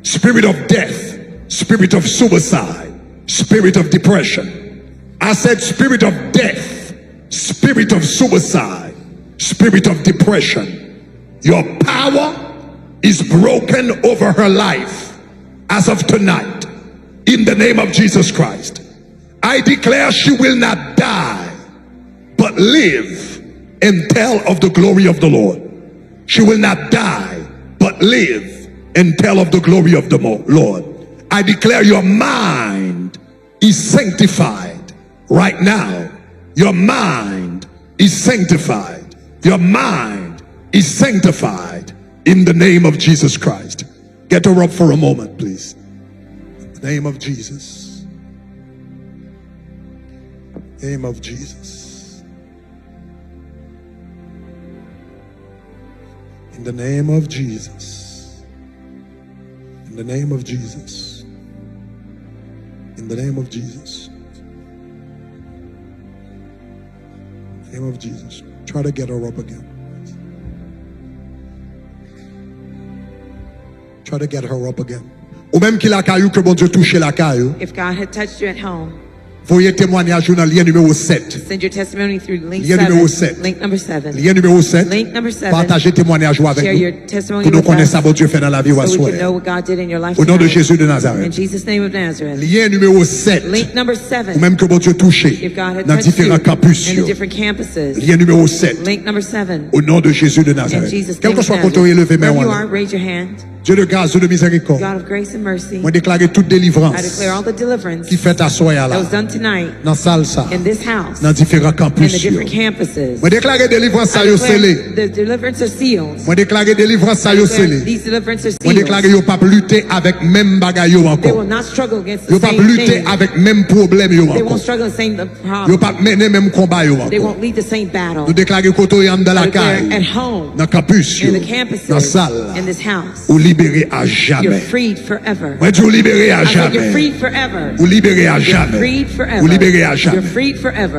spirit of death, spirit of suicide, spirit of depression. I said, spirit of death, spirit of suicide, spirit of depression. Your power is broken over her life as of tonight, in the name of Jesus Christ. I declare she will not die, but live and tell of the glory of the Lord. She will not die, but live and tell of the glory of the Mo- Lord. I declare your mind is sanctified right now. Your mind is sanctified. Your mind is sanctified in the name of Jesus Christ. Get her up for a moment, please. In the name of Jesus. Name of Jesus. In the name of Jesus. In the name of Jesus. In the name of Jesus. Name of Jesus. Try to get her up again. Try to get her up again. Ou menm ki lakay ou, ke Bondye touche lakay ou. If God had touched you at home, Voye temwanyaj ou nan lyen nimewo sèt. Send your testimony through link Lyen nimewo seven. Sèt. Link number seven. Lyen nimewo sèt. Link number seven. Pataje temwanyaj ou avèk Share nou. Your testimony Pou nou with konnen us sa Bondye fè nan lavi w so we can aswè. Know what God did in your life tonight. Au nom de Jésus de Nazareth. In Jesus' name of Nazareth. Lyen nimewo sèt. Link number seven. Ou menm ke Bondye touche If God had nan touched diferan you kanpis in the yo. Different campuses. Lyen nimewo sèt. Link number seven. Au nom de Jésus de Nazareth. In Jesus' name of Nazareth. Kèlkeswa kote w ye, leve men w anlè. Wherever you are, raise your hand. Dye de gras, Dye de mizerikòd. God of grace and mercy. Mwen deklare tout delivrans I declare all the deliverance ki fèt aswè a la that was done tonight nan sal sa, in this house, nan diferan in the kanpis yo. Different campuses. Mwen deklare delivrans sa I yo declare sele. The deliverance are sealed. Mwen deklare delivrans sa I yo declare sele. These deliverance are sealed. Mwen deklare yo p ap lite avèk menm bagay yo They ankò. Will not struggle against the Yo p ap same lite thing. Avèk menm pwoblèm yo They ankò. Won't struggle the same Yo p ap mennen menm konba yo ankò. Nou deklare kote w ye anndan lakay ou, nan kanpis yo, nan sal la, ou libere a jamè. Mwen di ou libere a jamè. Ou libere a jamè. Ou libere a jamè.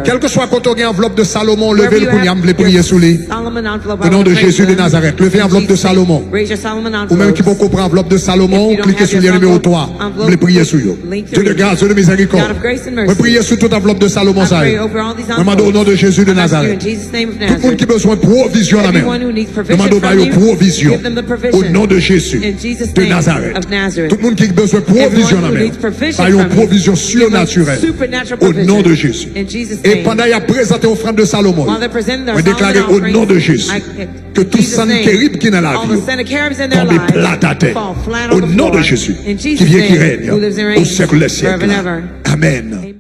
Kèlkeswa kote w gen anvlòp de Salomon, leve l kounye a, m vle priye sou li. O non de Jezi de Nazarèt, leve anvlòp de Salomon. Ou menm ki poko pran anvlòp de Salomon, klike sou lyen nimewo twa. M vle priye sou yo. Dye de gras, Dye de mizerikòd. Mwen priye sou tout anvlòp de Salomon sa yo. Mwen mande o non de Jezi de Nazarèt. Tout moun ki bezwen pwovizyon nan men w. Mwen mande w ba yo pwovizyon. O non de Jezi de Nazarèt. Tout moun ki bezwen pwovizyon nan men w. Ba yo pwovizyon sinatirèl. O non de Jezi. E pandan y ap prezante ofrann de Salomon yo, mwen deklare o non de Jezi. Ke tout Sankerib ki nan lavi yo tonbe plat atè. O non de Jezi, ki viv, ki règne au siècle des siècles. Amèn.